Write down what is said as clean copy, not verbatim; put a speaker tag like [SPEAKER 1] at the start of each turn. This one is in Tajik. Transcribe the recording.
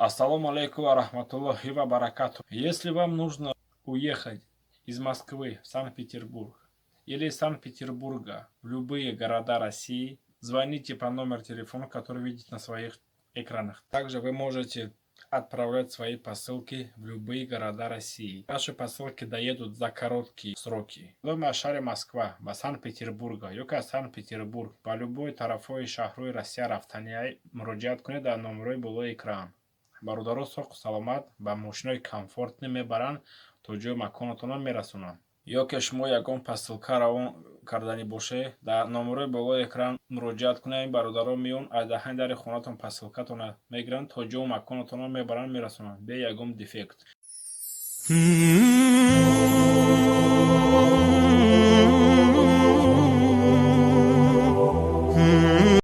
[SPEAKER 1] Ассалому алейкум ва рахматуллохи ва баракату. Если вам нужно уехать из Москвы в Санкт-Петербург или из Санкт-Петербурга в любые города России, звоните по номеру телефона, который видите на своих экранах. Также вы можете отправлять свои посылки в любые города России. Ваши посылки доедут за короткие сроки. Дома шаҳри Москва ба Санкт-Петербурга ё ки аз Санкт-Петербург ба любой тарафҳои шаҳрҳои Россия рафтанияй, муроҷиат кунед дар номерҳои болои экран. Бародаро соҳу саломат ба мошинои комфортный мебаранд, то ҷои маконатонам мерасонанд. Ё ки шумо ягон посылка равон карданӣ бошед, дар номерҳои болои экран муроҷиат кунед. Ин бародаро меён, аз даҳани дари хонатон посылкатонро мегиранд, то ҷою маконатонро мебаранд, мерасонанд бе ягон дефект.